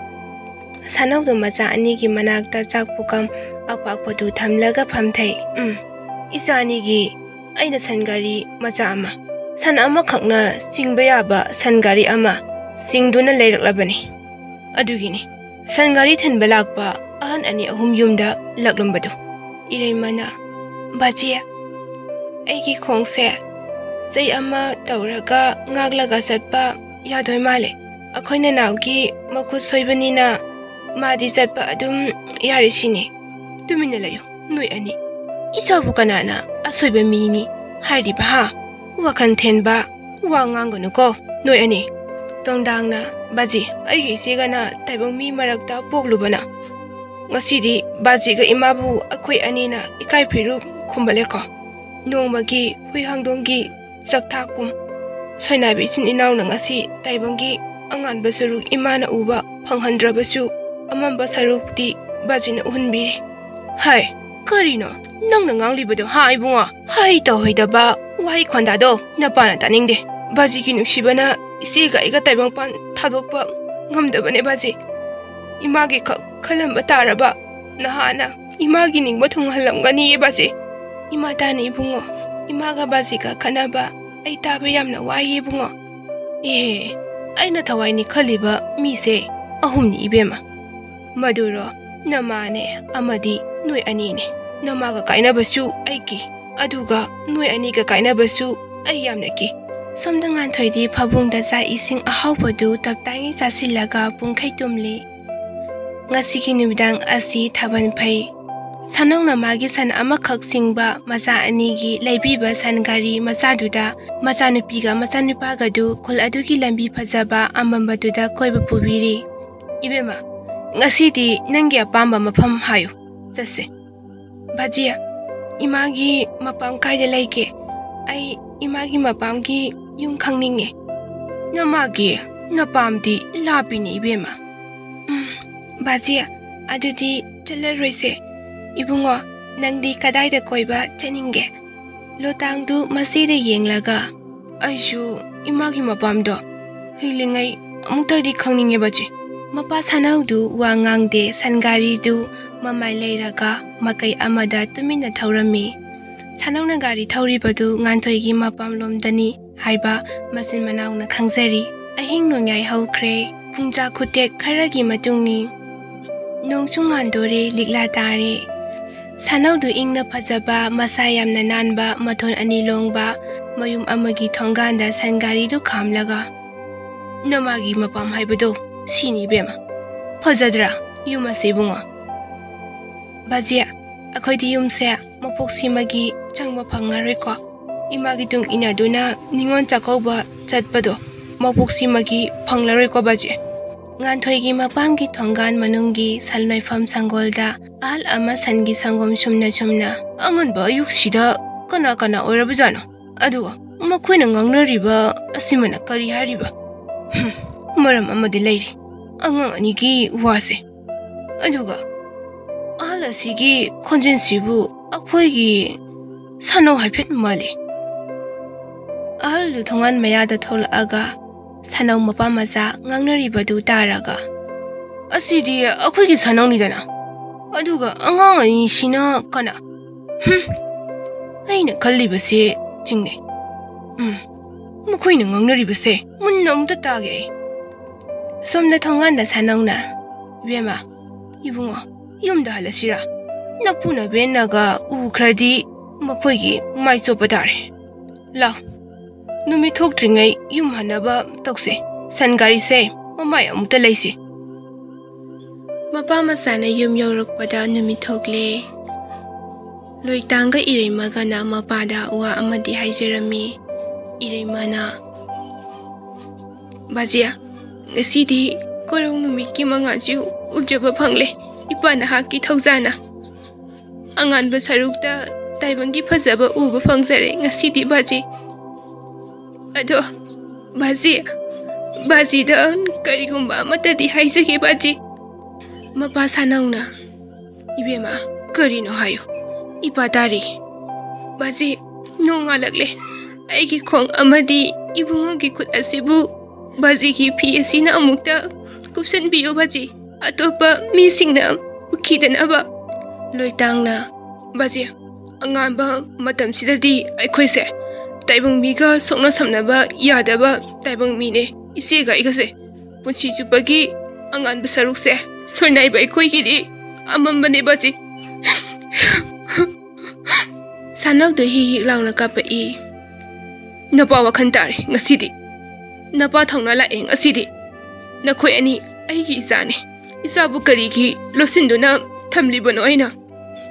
ꯁꯥꯅꯧꯗꯨ ꯃꯆꯥ ꯑꯅꯤꯒꯤ ꯃꯅꯥꯛꯇ ꯆꯥꯛ ꯄꯨꯈꯝ ꯑꯄꯥꯛꯄꯗꯨ ꯊꯝꯂꯒ ꯐꯝꯊꯩ꯫ "ꯎꯝ, ꯏꯆꯥ ꯑꯅꯤꯒꯤ ꯑꯩꯅ ꯁꯟ ꯒꯥꯔꯤ ꯃꯆꯥ ꯑꯃ, ꯁꯟ ꯑꯃꯈꯛꯅ ꯆꯤꯡꯕ ꯌꯥꯕ ꯁꯟ ꯒꯥꯔꯤ ꯑꯃ ꯆꯤꯡꯗꯨꯅ ꯂꯩꯔꯛꯂꯕꯅꯤ꯫ ꯑꯗꯨꯒꯤꯅꯤ ꯁꯟ ꯒꯥꯔꯤ ꯊꯤꯟꯕ ꯂꯥꯛꯄ ꯑꯍꯟ ꯑꯅꯤ ꯑꯍꯨꯝ ꯌꯨꯝꯗ ꯂꯥꯛꯂꯝꯕꯗꯨ꯫" ꯏꯔꯩꯃꯅ, "ꯕꯥꯖꯤ, ꯑꯩꯒꯤ ꯈꯣꯡꯁꯦ ꯆꯩ ꯑꯃ ꯇꯧꯔꯒ ꯉꯥꯛꯂꯒ ꯆꯠꯄ ꯌꯥꯗꯣꯏ ꯃꯥꯜꯂꯦ꯫ ꯑꯩꯈꯣꯏ ꯅꯅꯥꯎꯒꯤ ꯃꯈꯨꯠ ꯁꯣꯏꯕꯅꯤꯅ ꯃꯥꯗꯤ ꯆꯠꯄ ꯑꯗꯨꯝ ꯌꯥꯔꯤꯁꯤꯅꯤ꯫ ꯇꯨꯃꯤꯟꯅ ꯂꯩꯌꯨ ꯅꯣꯏ ꯑꯅꯤ꯫ ꯏꯆꯥꯕꯨ ꯀꯅꯥꯅ ꯑꯁꯣꯏꯕ ꯃꯤꯅꯤ ꯍꯥꯏꯔꯤꯕ ꯍꯥ? ꯋꯥꯈꯜ ꯊꯦꯟꯕ ꯋꯥ ꯉꯥꯡꯒꯅꯨꯀꯣ ꯅꯣꯏ ꯑꯅꯤ꯫" ꯇꯣꯡꯗꯥꯡꯅ, "ꯕꯥꯖꯤ, ꯑꯩꯒꯤ ꯏꯆꯦꯒꯅ ꯇꯥꯏꯕꯪ ꯃꯤ ꯃꯔꯛꯇ ꯄꯣꯛꯂꯨꯕꯅ ꯉꯁꯤꯗꯤ ꯕꯥꯖꯤꯒ ꯏꯃꯥꯕꯨ ꯑꯩꯈꯣꯏ ꯑꯅꯤꯅ ꯏꯀꯥꯏ ꯐꯤꯔꯨꯛ ꯈꯨꯝꯕꯂꯦꯀꯣ꯫ ꯅꯣꯡꯃꯒꯤ ꯍꯨꯏ ꯍꯪꯗꯣꯡꯒꯤ ꯆꯥꯛꯊꯥꯛꯀꯨꯝ ꯁꯣꯏꯅꯥꯏꯕ ꯏꯆꯤꯟ ꯏꯅꯥꯎꯅ ꯉꯁꯤ ꯇꯥꯏꯕꯪꯒꯤ ꯑꯉꯥꯟꯕ ꯁꯔꯨꯛ ꯏꯃꯥꯅ ꯎꯕ ꯐꯪꯍꯟꯗ꯭ꯔꯕꯁꯨ ꯑꯃꯝꯕ ꯁꯔꯨꯛꯇꯤ ꯕꯥꯖꯤꯅ ꯎꯍꯟꯕꯤꯔꯦ꯫" "ꯍꯥꯏ, ꯀꯔꯤꯅꯣ ꯅꯪꯅ ꯉꯥꯡꯂꯤꯕꯗꯣ ꯍꯥ ꯏꯕꯨꯡꯉꯣ? ꯍꯩ ꯇꯧꯍꯩꯗꯕ ꯋꯥꯍꯩ ꯈꯣꯟꯗꯥꯗꯣ ꯅꯄꯥꯅ ꯇꯥꯅꯤꯡꯗꯦ꯫ ꯕꯥꯖꯤꯒꯤ ꯅꯨꯡꯁꯤꯕꯅ ꯏꯆꯦꯒ ꯑꯩꯒ ꯇꯥꯏꯕꯪꯄꯥꯟ ꯊꯥꯗꯣꯛꯄ ꯉꯝꯗꯕꯅꯦ ꯕꯥꯖꯤ꯫ ꯏꯃꯥꯒꯤ ꯈꯛ ꯈꯜꯂꯝꯕ ꯇꯥꯔꯕ ꯅꯍꯥꯅ ꯏꯃꯥꯒꯤ ꯅꯤꯡꯕ ꯊꯨꯡꯍꯜꯂꯝꯒꯅꯤꯌꯦ ꯕꯥꯖꯤ꯫ ꯏꯃꯥ ꯇꯥꯅ ꯏꯕꯨꯡꯉꯣ, ꯏꯃꯥꯒ ꯕꯥꯖꯤꯒ ꯈꯠꯅꯕ ꯑꯩ ꯇꯥꯕ ꯌꯥꯝꯅ ꯋꯥꯏꯌꯦ ꯏꯕꯨꯡꯉꯣ꯫" "ꯑꯦ, ꯑꯩꯅ ꯊꯋꯥꯏꯅꯤ ꯈꯜꯂꯤꯕ ꯃꯤꯁꯦ ꯑꯍꯨꯝꯅꯤ ꯏꯕꯦꯝꯃ꯫ ꯃꯗꯨꯔꯣ ꯅꯃꯥꯅꯦ ꯑꯃꯗꯤ ꯅꯣꯏ ꯑꯅꯤꯅꯦ꯫ ꯅꯃꯥꯒ ꯀꯥꯏꯅꯕꯁꯨ ꯑꯩꯒꯤ, ꯑꯗꯨꯒ ꯅꯣꯏ ꯑꯅꯤꯒ ꯀꯥꯏꯅꯕꯁꯨ ꯑꯩ ꯌꯥꯝꯅ ꯀꯤ꯫" ꯁꯣꯝꯗ ꯉꯥꯟꯊꯣꯏꯗꯤ ꯐꯃꯨꯡꯗ ꯆꯥꯛ ꯏꯁꯤꯡ ꯑꯍꯥꯎꯕꯗꯨ ꯇꯞꯇꯥꯏꯉꯩ ꯆꯥꯁꯤꯜꯂꯒ ꯄꯨꯡꯈꯩ ꯇꯨꯝꯂꯤ꯫ ꯉꯁꯤꯒꯤ ꯅꯨꯃꯤꯗꯥꯡ ꯑꯁꯤ ꯊꯥꯕꯜ ꯐꯩ꯫ ꯁꯥꯅꯧꯅ ꯃꯥꯒꯤ ꯁꯟ ꯑꯃꯈꯛ ꯆꯤꯡꯕ ꯃꯆꯥ ꯑꯅꯤꯒꯤ ꯂꯩꯕꯤꯕ ꯁꯟ ꯒꯥꯔꯤ ꯃꯆꯥꯗꯨꯗ ꯃꯆꯥꯅꯨꯄꯤꯒ ꯃꯆꯥꯅꯨꯄꯥꯒꯗꯨ ꯈꯨꯜ ꯑꯗꯨꯒꯤ ꯂꯝꯕꯤ ꯐꯖꯕ ꯑꯃꯝꯕꯗꯨꯗ ꯀꯣꯏꯕ ꯄꯨꯕꯤꯔꯤ꯫ "ꯏꯕꯦꯝꯃ, ꯉꯁꯤꯗꯤ ꯅꯪꯒꯤ ꯑꯄꯥꯝꯕ ꯃꯐꯝ ꯍꯥꯏꯌꯨ, ꯆꯠꯁꯦ꯫" "ꯕꯥꯖꯤ, ꯏꯃꯥꯒꯤ ꯃꯄꯥꯝ ꯀꯥꯏꯗ ꯂꯩꯒꯦ? ꯑꯩ ꯏꯃꯥꯒꯤ ꯃꯄꯥꯝꯒꯤ ꯌꯨꯝ ꯈꯪꯅꯤꯡꯉꯦ꯫" "ꯅꯃꯥꯒꯤ ꯅꯄꯥꯝꯗꯤ ꯂꯥꯞꯄꯤꯅꯦ ꯏꯕꯦꯝꯃ꯫" "ꯎꯝ, ꯕꯥꯖꯤ, ꯑꯗꯨꯗꯤ ꯆꯠꯂꯔꯣꯏꯁꯦ꯫ ꯏꯕꯨꯡꯉꯣ, ꯅꯪꯗꯤ ꯀꯗꯥꯏꯗ ꯀꯣꯏꯕ ꯆꯠꯅꯤꯡꯒꯦ?" ꯂꯣꯇꯥꯡꯗꯨ ꯃꯆꯦꯗ ꯌꯦꯡꯂꯒ, "ꯑꯩꯁꯨ ꯏꯃꯥꯒꯤ ꯃꯄꯥꯝꯗꯣ ꯍꯤꯡꯂꯤꯉꯩ ꯑꯃꯨꯛꯇꯗꯤ ꯈꯪꯅꯤꯡꯉꯦ ꯕꯥꯖꯤ꯫" ꯃꯄꯥ ꯁꯥꯅꯧꯗꯨ ꯋꯥ ꯉꯥꯡꯗꯦ, ꯁꯟ ꯒꯥꯔꯤꯗꯨ ꯃꯃꯥꯏ ꯂꯩꯔꯒ ꯃꯥꯏꯀꯩ ꯑꯃꯗ ꯇꯨꯃꯤꯟꯅ ꯊꯧꯔꯝꯃꯤ꯫ ꯁꯥꯅꯧꯅ ꯒꯥꯔꯤ ꯊꯧꯔꯤꯕꯗꯨ ꯉꯥꯟꯊꯣꯏꯒꯤ ꯃꯄꯥꯝꯂꯣꯝꯗꯅꯤ ꯍꯥꯏꯕ ꯃꯆꯤꯟ ꯃꯅꯥꯎꯅ ꯈꯪꯖꯔꯤ꯫ ꯑꯍꯤꯡ ꯅꯣꯡꯌꯥꯏ ꯍꯧꯈ꯭ꯔꯦ꯫ ꯄꯨꯡꯖꯥ ꯈꯨꯇꯦꯛ ꯈꯔꯒꯤ ꯃꯇꯨꯡꯅꯤ꯫ ꯅꯣꯡꯁꯨ ꯉꯥꯟꯗꯣꯔꯦ, ꯂꯤꯛꯂꯥ ꯇꯥꯔꯦ꯫ ꯁꯥꯅꯧꯗꯨ ꯏꯪꯅ ꯐꯖꯕ, ꯃꯁꯥ ꯌꯥꯝꯅ ꯅꯥꯟꯕ, ꯃꯊꯣꯟ ꯑꯅꯤ ꯂꯣꯡꯕ ꯃꯌꯨꯝ ꯑꯃꯒꯤ ꯊꯣꯡꯒꯥꯟꯗ ꯁꯟ ꯒꯥꯔꯤꯗꯨ ꯈꯥꯝꯂꯒ, "ꯅꯃꯥꯒꯤ ꯃꯄꯥꯝ ꯍꯥꯏꯕꯗꯣ ꯁꯤꯅꯤ ꯏꯕꯦꯝꯃ꯫ ꯐꯖꯗ꯭ꯔꯥ ꯌꯨꯝ ꯑꯁꯤ ꯏꯕꯨꯡꯉꯣ?" "ꯕꯥꯖꯤ, ꯑꯩꯈꯣꯏꯗꯤ ꯌꯨꯝꯁꯦ ꯃꯄꯣꯛ ꯁꯤꯃꯒꯤ ꯆꯪꯕ ꯐꯪꯉꯔꯣꯏꯀꯣ꯫ ꯏꯃꯥꯒꯤ ꯇꯨꯡ ꯏꯟꯅꯗꯨꯅ ꯅꯤꯉꯣꯜ ꯆꯥꯛꯀꯧꯕ ꯆꯠꯄꯗꯣ ꯃꯄꯣꯛ ꯁꯤꯃꯒꯤ ꯐꯪꯂꯔꯣꯏꯀꯣ ꯕꯥꯖꯤ꯫" ꯉꯥꯟꯊꯣꯏꯒꯤ ꯃꯄꯥꯝꯒꯤ ꯊꯣꯡꯒꯥꯟ ꯃꯅꯨꯡꯒꯤ ꯁꯟ ꯂꯣꯏꯐꯝ ꯁꯪꯒꯣꯜꯗ ꯑꯍꯜ ꯑꯃ ꯁꯟꯒꯤ ꯁꯪꯒꯣꯝ ꯁꯨꯝꯅ ꯁꯨꯝꯅ, "ꯑꯉꯟꯕ ꯑꯌꯨꯛꯁꯤꯗ ꯀꯅꯥ ꯀꯅꯥ ꯑꯣꯏꯔꯕꯖꯥꯠꯅꯣ? ꯑꯗꯨꯒ ꯃꯈꯣꯏꯅ ꯉꯥꯡꯅꯔꯤꯕ ꯑꯁꯤꯃꯅ ꯀꯔꯤ ꯍꯥꯏꯔꯤꯕ? ꯍꯨꯝ, ꯃꯔꯝ ꯑꯃꯗꯤ ꯂꯩꯔꯤ ꯑꯉꯥꯡ ꯑꯅꯤꯒꯤ ꯋꯥꯁꯦ꯫ ꯑꯗꯨꯒ ꯑꯍꯜ ꯑꯁꯤꯒꯤ ꯈꯣꯟꯖꯦꯜꯁꯤꯕꯨ ꯑꯩꯈꯣꯏꯒꯤ ꯁꯥꯅꯧ ꯍꯥꯏꯐꯦꯠ ꯃꯥꯜꯂꯤ꯫" ꯑꯍꯜꯗꯨ ꯊꯣꯡꯒꯥꯟ ꯃꯌꯥꯗ ꯊꯣꯛꯂꯛꯑꯒ ꯁꯥꯅꯧ ꯃꯄꯥ ꯃꯆꯥ ꯉꯥꯡꯅꯔꯤꯕꯗꯨ ꯇꯥꯔꯒ, "ꯑꯁꯤꯗꯤ ꯑꯩꯈꯣꯏꯒꯤ ꯁꯥꯅꯧꯅꯤꯗꯅ꯫ ꯑꯗꯨꯒ ꯑꯉꯥꯡ ꯑꯅꯤꯁꯤꯅ ꯀꯅꯥ? ꯍꯨꯝ, ꯑꯩꯅ ꯈꯜꯂꯤꯕꯁꯦ ꯆꯤꯡꯅꯩ꯫ ꯎꯝ, ꯃꯈꯣꯏꯅ ꯉꯥꯡꯅꯔꯤꯕꯁꯦ ꯃꯨꯟꯅ ꯑꯃꯨꯛꯇ ꯇꯥꯒꯦ ꯑꯩ꯫" ꯁꯣꯝꯗ ꯊꯣꯡꯒꯥꯟꯗ ꯁꯥꯅꯧꯅ, "ꯏꯕꯦꯝꯃ, ꯏꯕꯨꯡꯉꯣ, ꯌꯨꯝꯗ ꯍꯜꯂꯁꯤꯔꯥ? ꯅꯄꯨ ꯅꯕꯦꯟꯅꯒ ꯎꯈ꯭ꯔꯗꯤ ꯃꯈꯣꯏꯒꯤ ꯃꯥꯏ ꯆꯣꯞꯄ ꯇꯥꯔꯦ꯫ ꯂꯥꯎ, ꯅꯨꯃꯤꯠ ꯊꯣꯛꯇ꯭ꯔꯤꯉꯩ ꯌꯨꯝ ꯍꯟꯅꯕ ꯇꯧꯁꯦ꯫ ꯁꯟ ꯒꯥꯔꯤꯁꯦ ꯃꯃꯥꯏ ꯑꯃꯨꯛꯇ ꯂꯩꯁꯤ꯫" ꯃꯄꯥ ꯃꯆꯥꯅ ꯌꯨꯝ ꯌꯧꯔꯛꯄꯗ ꯅꯨꯃꯤꯠ ꯊꯣꯛꯂꯦ꯫ ꯂꯣꯏꯇꯥꯡꯒ ꯏꯔꯩꯃꯒꯅ ꯃꯄꯥꯗ ꯋꯥ ꯑꯃꯗꯤ ꯍꯥꯏꯖꯔꯝꯃꯤ꯫ ꯏꯔꯩꯃꯅ, "ꯕꯥꯖꯤ, ꯉꯁꯤꯗꯤ ꯀꯣꯔꯧ ꯅꯨꯃꯤꯠꯀꯤ ꯃꯉꯥꯜꯁꯨ ꯎꯖꯕ ꯐꯪꯂꯦ꯫ ꯏꯄꯥ ꯅꯍꯥꯛꯀꯤ ꯊꯧꯖꯥꯅ ꯑꯉꯥꯟꯕ ꯁꯔꯨꯛꯇ ꯇꯥꯏꯕꯪꯒꯤ ꯐꯖꯕ ꯎꯕ ꯐꯪꯖꯔꯦ ꯉꯁꯤꯗꯤ ꯕꯥꯖꯤ꯫ ꯑꯗꯣ ꯕꯥꯖꯤ, ꯕꯥꯖꯤꯗ ꯀꯔꯤꯒꯨꯝꯕ ꯑꯃꯠꯇꯗꯤ ꯍꯥꯏꯖꯒꯦ ꯕꯥꯖꯤ꯫" ꯃꯄꯥ ꯁꯥꯅꯧꯅ, "ꯏꯕꯦꯝꯃ, ꯀꯔꯤꯅꯣ ꯍꯥꯏꯌꯨ, ꯏꯄꯥ ꯇꯥꯔꯤ꯫" "ꯕꯥꯖꯤ, ꯅꯣꯡꯉꯥꯜꯂꯛꯂꯦ꯫ ꯑꯩꯒꯤ ꯈꯣꯡ ꯑꯃꯗꯤ ꯏꯕꯨꯡꯉꯣꯒꯤ ꯈꯨꯠ ꯑꯁꯤꯕꯨ ꯕꯥꯖꯤꯒꯤ ꯐꯤ ꯑꯁꯤꯅ ꯑꯃꯨꯛꯇ ꯀꯨꯞꯁꯟꯕꯤꯌꯨ ꯕꯥꯖꯤ, ꯑꯇꯣꯞꯄ ꯃꯤꯁꯤꯡꯅ ꯎꯈꯤꯗꯅꯕ꯫" ꯂꯣꯏꯇꯥꯡꯅ, "ꯕꯥꯖꯤ, ꯑꯉꯥꯟꯕ ꯃꯇꯝꯁꯤꯗꯗꯤ ꯑꯩꯈꯣꯏꯁꯦ ꯇꯥꯏꯕꯪ ꯃꯤꯒ ꯁꯣꯛꯅ ꯁꯝꯅꯕ ꯌꯥꯗꯕ ꯇꯥꯏꯕꯪ ꯃꯤꯅꯦ꯫ ꯏꯆꯦꯒ ꯑꯩꯒꯁꯦ ꯄꯨꯟꯁꯤ ꯆꯨꯞꯄꯒꯤ ꯑꯉꯥꯟꯕ ꯁꯔꯨꯛꯁꯦ ꯁꯣꯏꯅꯥꯏꯕ ꯑꯩꯈꯣꯏꯒꯤꯗꯤ ꯑꯃꯝꯕꯅꯦ ꯕꯥꯖꯤ꯫" ꯁꯥꯅꯧꯗ ꯍꯤ ꯍꯤꯛ ꯂꯥꯎꯅ ꯀꯥꯞꯄꯛꯏ꯫ "ꯅꯄꯥ ꯋꯥꯈꯜ ꯇꯥꯔꯦ ꯉꯁꯤꯗꯤ꯫ ꯅꯄꯥ ꯊꯧꯅꯥ ꯂꯥꯛꯑꯦ ꯉꯁꯤꯗꯤ꯫ ꯅꯈꯣꯏ ꯑꯅꯤ ꯑꯩꯒꯤ ꯏꯆꯥꯅꯤ꯫ ꯏꯆꯥꯕꯨ ꯀꯔꯤꯒꯤ ꯂꯣꯠꯁꯤꯟꯗꯨꯅ ꯊꯝꯂꯤꯕꯅꯣ ꯑꯩꯅ?"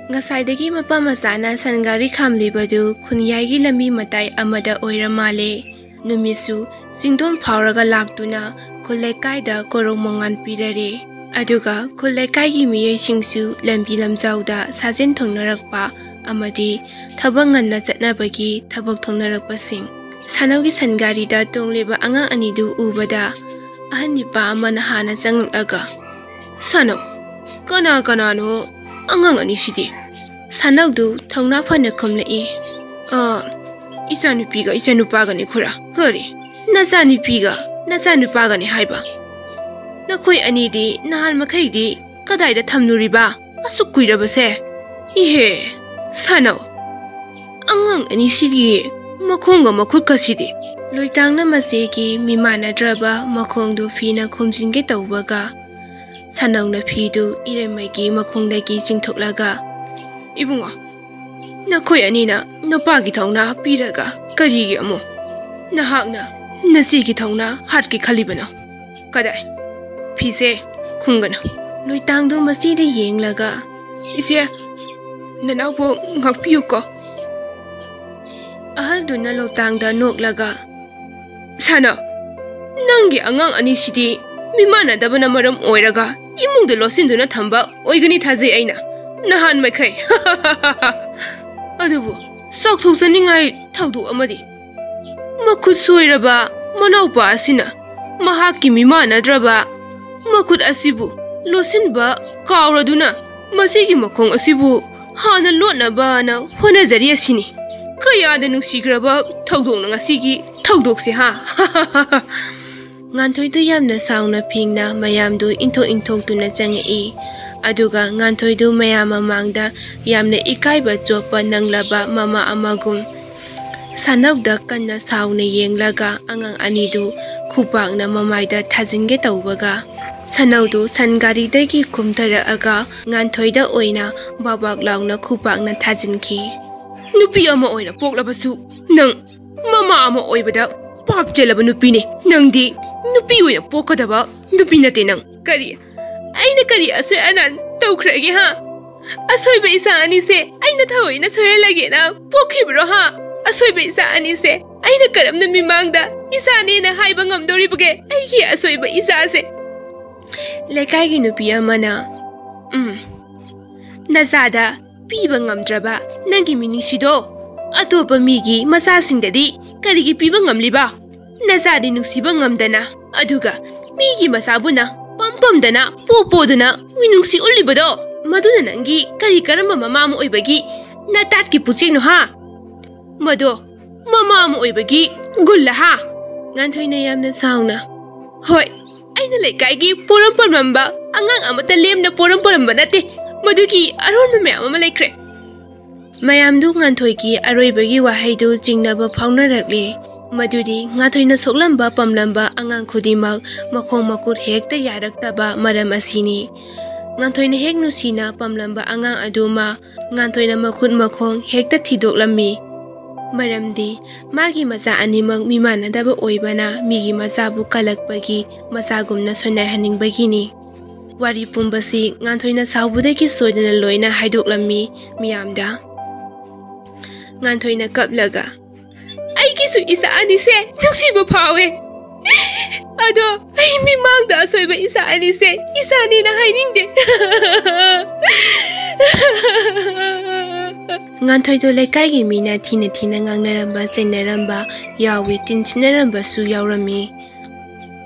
ꯉꯁꯥꯏꯗꯒꯤ ꯃꯄꯥ ꯃꯆꯥꯅ ꯁꯟ ꯒꯥꯔꯤ ꯈꯥꯝꯂꯤꯕꯗꯨ ꯈꯨꯟꯌꯥꯏꯒꯤ ꯂꯝꯕꯤ ꯃꯇꯥꯏ ꯑꯃꯗ ꯑꯣꯏꯔ ꯃꯥꯜꯂꯦ꯫ ꯅꯨꯃꯤꯠꯁꯨ ꯆꯤꯡꯗꯣꯟ ꯐꯥꯎꯔꯒ ꯂꯥꯛꯇꯨꯅ ꯈꯨꯜ ꯂꯩꯀꯥꯏꯗ ꯀꯣꯔꯧ ꯃꯉꯥꯜ ꯄꯤꯔꯔꯦ꯫ ꯑꯗꯨꯒ ꯈꯨꯜ ꯂꯩꯀꯥꯏꯒꯤ ꯃꯤꯑꯣꯏꯁꯤꯡꯁꯨ ꯂꯝꯕꯤ ꯂꯝꯖꯥꯎꯗ ꯁꯥꯖꯦꯜ ꯊꯧꯅꯔꯛꯄ ꯑꯃꯗꯤ ꯊꯕꯛ ꯉꯟꯅ ꯆꯠꯅꯕꯒꯤ ꯊꯕꯛ ꯊꯧꯅꯔꯛꯄꯁꯤꯡ꯫ ꯁꯥꯅꯧꯒꯤ ꯁꯟ ꯒꯥꯔꯤꯗ ꯇꯣꯡꯂꯤꯕ ꯑꯉꯥꯡ ꯑꯅꯤꯗꯨ ꯎꯕꯗ ꯑꯍꯟ ꯅꯨꯄꯥ ꯑꯃꯅ ꯍꯥꯟꯅ ꯆꯪꯂꯛꯂꯒ, "ꯁꯥꯅꯧ, ꯀꯅꯥ ꯀꯅꯥꯅꯣ ꯑꯉꯥꯡ ꯑꯅꯤꯁꯤꯗꯤ?" ꯁꯥꯅꯧꯗꯨ ꯊꯧꯅꯥ ꯐꯅ ꯈꯨꯝꯂꯛꯏ, "ꯑ, ꯏꯆꯥꯅꯨꯄꯤꯒ ꯏꯆꯥꯅꯨꯄꯥꯒꯅꯤ ꯈꯨꯔꯥ꯫ ꯀꯔꯤ? ꯅꯆꯥꯅꯨꯄꯤꯒ ꯅꯆꯥꯅꯨꯄꯥꯒꯅꯤ ꯍꯥꯏꯕ? ꯅꯈꯣꯏ ꯑꯅꯤꯗꯤ ꯅꯍꯥꯟ ꯃꯈꯩꯗꯤ ꯀꯗꯥꯏꯗ ꯊꯝꯂꯨꯔꯤꯕ? ꯑꯁꯨꯛ ꯀꯨꯏꯔꯕꯁꯦ? ꯏꯍꯦ, ꯁꯥꯅꯧ, ꯑꯉꯥꯡ ꯑꯅꯤꯁꯤꯒꯤ ꯃꯈꯣꯡꯒ ꯃꯈꯨꯠꯀꯁꯤꯗꯤ!" ꯂꯣꯏꯇꯥꯡꯅ ꯃꯆꯦꯒꯤ ꯃꯤꯃꯥꯟꯅꯗ꯭ꯔꯕ ꯃꯈꯣꯡꯗꯨ ꯐꯤꯅ ꯈꯨꯝꯖꯤꯟꯒꯦ ꯇꯧꯕꯒ, ꯁꯥꯅꯧꯅ ꯐꯤꯗꯨ ꯏꯔꯩꯃꯒꯤ ꯃꯈꯣꯡꯗꯒꯤ ꯆꯤꯡꯊꯣꯛꯂꯒ, "ꯏꯕꯨꯡꯉꯣ, ꯅꯈꯣꯏ ꯑꯅꯤꯅ ꯅꯨꯄꯥꯒꯤ ꯊꯧꯅꯥ ꯄꯤꯔꯒ ꯀꯔꯤꯒꯤ ꯑꯃꯨꯛ ꯅꯍꯥꯛꯅ ꯅꯆꯦꯒꯤ ꯊꯧꯅꯥ ꯍꯥꯠꯀꯦ ꯈꯜꯂꯤꯕꯅꯣ? ꯀꯗꯥꯏ? ꯐꯤꯁꯦ ꯈꯨꯝꯒꯅꯨ꯫ ꯂꯣꯏꯇꯥꯡꯗꯨ ꯃꯆꯦꯗ ꯌꯦꯡꯂꯒ, "ꯏꯆꯦ, ꯅꯅꯥꯎꯕꯨ ꯉꯥꯛꯄꯤꯌꯨꯀꯣ꯫" ꯑꯍꯜꯗꯨꯅ ꯂꯣꯏꯇꯥꯡꯗ ꯅꯣꯛꯂꯒ, "ꯁꯅꯥ, ꯅꯪꯒꯤ ꯑꯉꯥꯡ ꯑꯅꯤꯁꯤꯗꯤ ꯃꯤꯃꯥꯟꯅꯗꯕꯅ ꯃꯔꯝ ꯑꯣꯏꯔꯒ ꯏꯃꯨꯡꯗ ꯂꯣꯠꯁꯤꯟꯗꯨꯅ ꯊꯝꯕ ꯑꯣꯏꯒꯅꯤ ꯊꯥꯖꯩ ꯑꯩꯅ, ꯅꯍꯥꯟ ꯃꯈꯩ꯫" ꯑꯗꯨꯕꯨ ꯆꯥꯎꯊꯣꯛꯆꯅꯤꯡꯉꯥꯏ ꯊꯧꯗꯣꯛ ꯑꯃꯗꯤ, ꯃꯈꯨꯠ ꯁꯣꯏꯔꯕ ꯃꯅꯥꯎꯄꯥ ꯑꯁꯤꯅ ꯃꯍꯥꯛꯀꯤ ꯃꯤꯃꯥꯟꯅꯗ꯭ꯔꯕ ꯃꯈꯨꯠ ꯑꯁꯤꯕꯨ ꯂꯣꯠꯁꯤꯟꯕ ꯀꯥꯎꯔꯗꯨꯅ ꯃꯁꯤꯒꯤ ꯃꯈꯣꯡ ꯑꯁꯤꯕꯨ ꯍꯥꯟꯅ ꯂꯣꯠꯅꯕꯅ ꯍꯣꯠꯅꯖꯔꯤ ꯑꯁꯤꯅꯤ꯫ ꯀꯌꯥꯗ ꯅꯨꯡꯁꯤꯈ꯭ꯔꯕ ꯊꯧꯗꯣꯛꯅꯣ ꯉꯁꯤꯒꯤ ꯊꯧꯗꯣꯛꯁꯦ, ꯍꯥ? ꯉꯥꯟꯊꯣꯏꯗꯨ ꯌꯥꯝꯅ ꯁꯥꯎꯅ ꯐꯤꯡꯅ ꯃꯌꯥꯝꯗꯨ ꯏꯟꯊꯣꯛ ꯏꯟꯊꯣꯛꯇꯨꯅ ꯆꯪꯉꯛꯏ꯫ ꯑꯗꯨꯒ ꯉꯥꯟꯊꯣꯏꯗꯨ ꯃꯌꯥꯝ ꯃꯃꯥꯡꯗ ꯌꯥꯝꯅ ꯏꯀꯥꯏꯕ ꯆꯣꯞꯄ ꯅꯪꯂꯕ ꯃꯃꯥ ꯑꯃꯒꯨꯝ ꯁꯅꯧꯗ ꯀꯟꯅ ꯁꯥꯎꯅ ꯌꯦꯡꯂꯒ ꯑꯉꯥꯡ ꯑꯅꯤꯗꯨ ꯈꯨꯄꯥꯛꯅ ꯃꯃꯥꯏꯗ ꯊꯥꯖꯤꯟꯒꯦ ꯇꯧꯕꯒ, ꯁꯅꯧꯗꯨ ꯁꯟ ꯒꯥꯔꯤꯗꯒꯤ ꯀꯨꯝꯊꯔꯛꯑꯒ ꯉꯥꯟꯊꯣꯏꯗ ꯑꯣꯏꯅ ꯕꯥꯕꯥꯛ ꯂꯥꯎꯅ ꯈꯨꯄꯥꯛꯅ ꯊꯥꯖꯤꯟꯈꯤ꯫ "ꯅꯨꯄꯤ ꯑꯃ ꯑꯣꯏꯅ ꯄꯣꯛꯂꯕꯁꯨ ꯅꯪ ꯃꯃꯥ ꯑꯃ ꯑꯣꯏꯕꯗ ꯄꯥꯞ ꯆꯦꯜꯂꯕ ꯅꯨꯄꯤꯅꯦ꯫ ꯅꯪꯗꯤ ꯅꯨꯄꯤ ꯑꯣꯏꯅ ꯄꯣꯛꯀꯗꯕ ꯅꯨꯄꯤ ꯅꯠꯇꯦ ꯅꯪ꯫" "ꯀꯔꯤ? ꯑꯩꯅ ꯀꯔꯤ ꯑꯁꯣꯏ ꯑꯅꯥꯟ ꯇꯧꯈ꯭ꯔꯒꯦ, ꯍꯥ? ꯑꯁꯣꯏꯕ ꯏꯆꯥ ꯑꯅꯤꯁꯦ ꯑꯩꯅ ꯊꯑꯣꯏꯅ ꯁꯣꯏꯍꯜꯂꯒꯦꯅ ꯄꯣꯛꯈꯤꯕ꯭ꯔꯣ, ꯍꯥ? ꯑꯁꯣꯏꯕ ꯏꯆꯥ ꯑꯅꯤꯁꯦ ꯑꯩꯅ ꯀꯔꯝꯅ ꯃꯤꯃꯥꯡꯗ ꯏꯆꯥꯅꯦꯅ ꯍꯥꯏꯕ ꯉꯝꯗꯧꯔꯤꯕꯒꯦ? ꯑꯩꯒꯤ ꯑꯁꯣꯏꯕ ꯏꯆꯥꯁꯦ?" ꯂꯩꯀꯥꯏꯒꯤ ꯅꯨꯄꯤ ꯑꯃꯅ, "ꯎꯝ, ꯅꯆꯥꯗ ꯄꯤꯕ ꯉꯝꯗ꯭ꯔꯕ ꯅꯪꯒꯤ ꯃꯤꯅꯨꯡꯁꯤꯗꯣ ꯑꯇꯣꯞꯄ ꯃꯤꯒꯤ ꯃꯆꯥꯁꯤꯡꯗꯗꯤ ꯀꯔꯤꯒꯤ ꯄꯤꯕ ꯉꯝꯂꯤꯕ? ꯅꯆꯥꯗꯤ ꯅꯨꯡꯁꯤꯕ ꯉꯝꯗꯅ, ꯑꯗꯨꯒ ꯃꯤꯒꯤ ꯃꯆꯥꯕꯨꯅ ꯄꯝ ꯄꯝꯗꯅ, ꯄꯣ ꯄꯣꯗꯨꯅ ꯃꯤꯅꯨꯡꯁꯤ ꯎꯠꯂꯤꯕꯗꯣ, ꯃꯗꯨꯅ ꯅꯪꯒꯤ ꯀꯔꯤ ꯀꯔꯝꯕ ꯃꯃꯥ ꯑꯃ ꯑꯣꯏꯕꯒꯤ ꯅꯇꯥꯠꯀꯤ ꯄꯨꯆꯦꯛꯅꯣ, ꯍꯥ? ꯃꯗꯣ ꯃꯃꯥ ꯑꯃ ꯑꯣꯏꯕꯒꯤ ꯒꯨꯜꯂ, ꯍꯥ?" ꯉꯥꯟꯊꯣꯏꯅ ꯌꯥꯝꯅ ꯁꯥꯎꯅ, "ꯍꯣꯏ, ꯑꯩꯅ ꯂꯩꯀꯥꯏꯒꯤ ꯄꯣꯔꯝ ꯄꯥꯝꯂꯝꯕ ꯑꯉꯥꯡ ꯑꯃꯠꯇ ꯂꯦꯝꯅ ꯄꯣꯔꯝ ꯄꯥꯝꯂꯝꯕ ꯅꯠꯇꯦ꯫ ꯃꯗꯨꯒꯤ ꯑꯔꯣꯟꯕ ꯃꯌꯥꯝ ꯑꯃ ꯂꯩꯈ꯭ꯔꯦ꯫" ꯃꯌꯥꯝꯗꯨ ꯉꯥꯟꯊꯣꯏꯒꯤ ꯑꯔꯣꯏꯕꯒꯤ ꯋꯥꯍꯩꯗꯨ ꯆꯤꯡꯅꯕ ꯐꯥꯎꯅꯔꯛꯂꯦ꯫ ꯃꯗꯨꯗꯤ ꯉꯥꯟꯊꯣꯏꯅ ꯁꯣꯛꯂꯝꯕ ꯄꯥꯝꯂꯝꯕ ꯑꯉꯥꯡ ꯈꯨꯗꯤꯡꯃꯛ ꯃꯈꯣꯡ ꯃꯈꯨꯠ ꯍꯦꯛꯇ ꯌꯥꯔꯛꯇꯕ ꯃꯔꯝ ꯑꯁꯤꯅꯤ꯫ ꯉꯥꯟꯊꯣꯏꯅ ꯍꯦꯛ ꯅꯨꯡꯁꯤꯅ ꯄꯥꯝꯂꯝꯕ ꯑꯉꯥꯡ ꯑꯗꯨꯃ ꯉꯥꯟꯊꯣꯏꯅ ꯃꯈꯨꯠ ꯃꯈꯣꯡ ꯍꯦꯛꯇ ꯊꯤꯗꯣꯛꯂꯝꯃꯤ꯫ ꯃꯔꯝꯗꯤ ꯃꯥꯒꯤ ꯃꯆꯥ ꯑꯅꯤꯃꯛ ꯃꯤꯃꯥꯟꯅꯗꯕ ꯑꯣꯏꯕꯅ ꯃꯤꯒꯤ ꯃꯆꯥꯕꯨ ꯀꯜꯂꯛꯄꯒꯤ ꯃꯆꯥꯒꯨꯝꯅ ꯁꯣꯏꯅꯥꯏꯍꯟꯅꯤꯡꯕꯒꯤꯅꯤ꯫ ꯋꯥꯔꯤ ꯄꯨꯝꯕꯁꯤ ꯉꯥꯟꯊꯣꯏꯅ ꯁꯥꯎꯕꯗꯒꯤ ꯁꯣꯏꯗꯅ ꯂꯣꯏꯅ ꯍꯥꯏꯗꯣꯛꯂꯝꯃꯤ ꯃꯤꯌꯥꯝꯗ꯫ ꯉꯥꯟꯊꯣꯏꯅ ꯀꯞꯂꯒ, "ꯑꯩꯒꯤꯁꯨ ꯏꯆꯥ ꯑꯅꯤꯁꯦ ꯅꯨꯡꯁꯤꯕ ꯐꯥꯎꯋꯦ꯫ ꯑꯗꯣ ꯑꯩ ꯃꯤꯃꯥꯡꯗ ꯑꯁꯣꯏꯕ ꯏꯆꯥ ꯑꯅꯤꯁꯦ ꯏꯆꯥꯅꯤꯅ ꯍꯥꯏꯅꯤꯡꯗꯦ꯫" ꯉꯥꯟꯊꯣꯏꯗꯣ ꯂꯩꯀꯥꯏꯒꯤ ꯃꯤꯅ ꯊꯤꯅ ꯊꯤꯅ ꯉꯥꯡꯅꯔꯝꯕ, ꯆꯩꯅꯔꯝꯕ ꯌꯥꯎꯏ, ꯇꯤꯟꯁꯤꯟꯅꯔꯝꯕꯁꯨ ꯌꯥꯎꯔꯝꯃꯤ꯫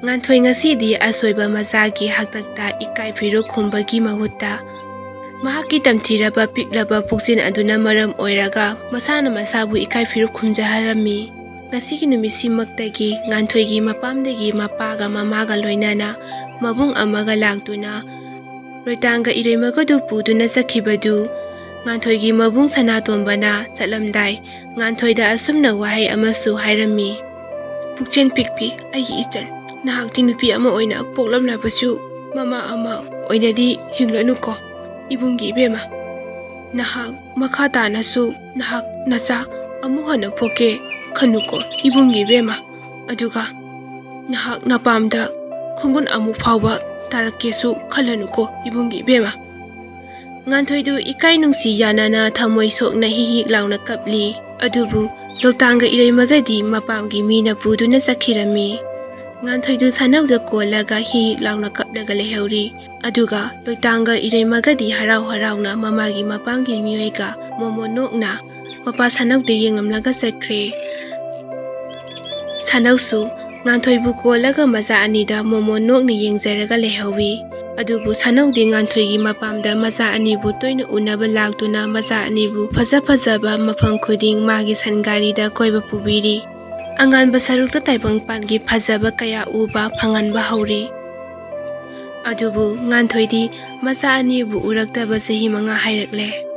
ꯉꯥꯟꯊꯣꯏ ꯉꯁꯤꯗꯤ ꯑꯁꯣꯏꯕ ꯃꯆꯥꯒꯤ ꯍꯥꯛꯇꯛꯇ ꯏꯀꯥꯏ ꯐꯤꯔꯨꯛ ꯈꯨꯝꯕꯒꯤ ꯃꯍꯨꯠꯇ, ꯃꯍꯥꯛꯀꯤ ꯇꯝꯊꯤꯔꯕ ꯄꯤꯛꯂꯕ ꯄꯨꯛꯆꯦꯜ ꯑꯗꯨꯅ ꯃꯔꯝ ꯑꯣꯏꯔꯒ ꯃꯁꯥꯅ ꯃꯁꯥꯕꯨ ꯏꯀꯥꯏ ꯐꯤꯔꯨꯛ ꯈꯨꯝꯖꯍꯜꯂꯝꯃꯤ꯫ ꯉꯁꯤꯒꯤ ꯅꯨꯃꯤꯠꯁꯤꯃꯛꯇꯒꯤ ꯉꯥꯟꯊꯣꯏꯒꯤ ꯃꯄꯥꯝꯗꯒꯤ ꯃꯄꯥꯒ ꯃꯃꯥꯒ ꯂꯣꯏꯅꯅ ꯃꯕꯨꯡ ꯑꯃꯒ ꯂꯥꯛꯇꯨꯅ ꯂꯣꯏꯇꯥꯡꯒ ꯏꯔꯩꯃꯒꯗꯨ ꯄꯨꯗꯨꯅ ꯆꯠꯈꯤꯕꯗꯨ ꯉꯥꯟꯊꯣꯏꯒꯤ ꯃꯕꯨꯡ ꯁꯅꯥꯇꯣꯝꯕꯅ ꯆꯠꯂꯝꯗꯥꯏ ꯉꯥꯟꯊꯣꯏꯗ ꯑꯁꯨꯝꯅ ꯋꯥꯍꯩ ꯑꯃꯁꯨ ꯍꯥꯏꯔꯝꯃꯤ꯫ "ꯄꯨꯛꯆꯦꯜ ꯄꯤꯛꯄꯤ ꯑꯩꯒꯤ ꯏꯆꯟ, ꯅꯍꯥꯛꯇꯤ ꯅꯨꯄꯤ ꯑꯃ ꯑꯣꯏꯅ ꯄꯣꯛꯂꯝꯂꯕꯁꯨ ꯃꯃꯥ ꯑꯃ ꯑꯣꯏꯅꯗꯤ ꯍꯤꯡꯂꯅꯨꯀꯣ ꯏꯕꯨꯡꯒꯤ ꯏꯕꯦꯝꯃ꯫ ꯅꯍꯥꯛ ꯃꯈꯥ ꯇꯥꯅꯁꯨ ꯅꯍꯥꯛ ꯅꯆꯥ ꯑꯃꯨꯛ ꯍꯟꯅ ꯄꯣꯛꯀꯦ ꯈꯟꯅꯨꯀꯣ ꯏꯕꯨꯡꯒꯤ ꯏꯕꯦꯝꯃ꯫ ꯑꯗꯨꯒ ꯅꯍꯥꯛ ꯅꯄꯥꯝꯗ ꯈꯣꯡꯒꯨꯟ ꯑꯃꯨꯛ ꯐꯥꯎꯕ ꯇꯥꯔꯛꯀꯦꯁꯨ ꯈꯜꯂꯅꯨꯀꯣ ꯏꯕꯨꯡꯒꯤ ꯏꯕꯦꯝꯃ꯫" ꯉꯥꯟꯊꯣꯏꯗꯨ ꯏꯀꯥꯏ ꯅꯨꯡꯁꯤ ꯌꯥꯅꯅ ꯊꯃꯣꯏ ꯁꯣꯛꯅ ꯍꯤꯛ ꯍꯤꯛ ꯂꯥꯎꯅ ꯀꯞꯂꯤ꯫ ꯑꯗꯨꯕꯨ ꯂꯣꯏꯇꯥꯡꯒ ꯏꯔꯩꯃꯒꯗꯤ ꯃꯄꯥꯝꯒꯤ ꯃꯤꯅ ꯄꯨꯗꯨꯅ ꯆꯠꯈꯤꯔꯝꯃꯤ꯫ ꯉꯥꯟꯊꯣꯏꯗꯨ ꯁꯥꯅꯧꯗ ꯀꯣꯜꯂꯒ ꯍꯤꯛ ꯍꯤꯛ ꯂꯥꯎꯅ ꯀꯞꯂꯒ ꯂꯩꯍꯧꯔꯤ꯫ ꯑꯗꯨꯒ ꯂꯣꯏꯇꯥꯡꯒ ꯏꯔꯩꯃꯒꯗꯤ ꯍꯔꯥꯎ ꯍꯔꯥꯎꯅ ꯃꯃꯥꯒꯤ ꯃꯄꯥꯝꯒꯤ ꯃꯤꯑꯣꯏꯒ ꯃꯣꯃꯣꯟ ꯅꯣꯛꯅ ꯃꯄꯥ ꯁꯥꯅꯧꯗ ꯌꯦꯡꯂꯝꯂꯒ ꯆꯠꯈ꯭ꯔꯦ꯫ ꯁꯥꯅꯧꯁꯨ ꯉꯥꯟꯊꯣꯏꯕꯨ ꯀꯣꯜꯂꯒ ꯃꯆꯥ ꯑꯅꯤꯗ ꯃꯣꯃꯣꯟ ꯅꯣꯛꯅ ꯌꯦꯡꯖꯔꯒ ꯂꯩꯍꯧꯋꯤ꯫ ꯑꯗꯨꯕꯨ ꯁꯥꯅꯧꯗꯤ ꯉꯥꯟꯊꯣꯏꯒꯤ ꯃꯄꯥꯝꯗ ꯃꯆꯥ ꯑꯅꯤꯕꯨ ꯇꯣꯏꯅ ꯎꯅꯕ ꯂꯥꯛꯇꯨꯅ ꯃꯆꯥ ꯑꯅꯤꯕꯨ ꯐꯖ ꯐꯖꯕ ꯃꯐꯝ ꯈꯨꯗꯤꯡ ꯃꯥꯒꯤ ꯁꯟ ꯒꯥꯔꯤꯗ ꯀꯣꯏꯕ ꯄꯨꯕꯤꯔꯤ꯫ ꯑꯉꯥꯟꯕ ꯁꯔꯨꯛꯇ ꯇꯥꯏꯕꯪꯄꯥꯟꯒꯤ ꯐꯖꯕ ꯀꯌꯥ ꯎꯕ ꯐꯪꯍꯟꯕ ꯍꯧꯔꯤ꯫ ꯑꯗꯨꯕꯨ ꯉꯥꯟꯊꯣꯏꯗꯤ ꯃꯆꯥ ꯑꯅꯤꯕꯨ ꯎꯔꯛꯇꯕ ꯆꯍꯤ ꯃꯉꯥ ꯍꯥꯏꯔꯛꯂꯦ꯫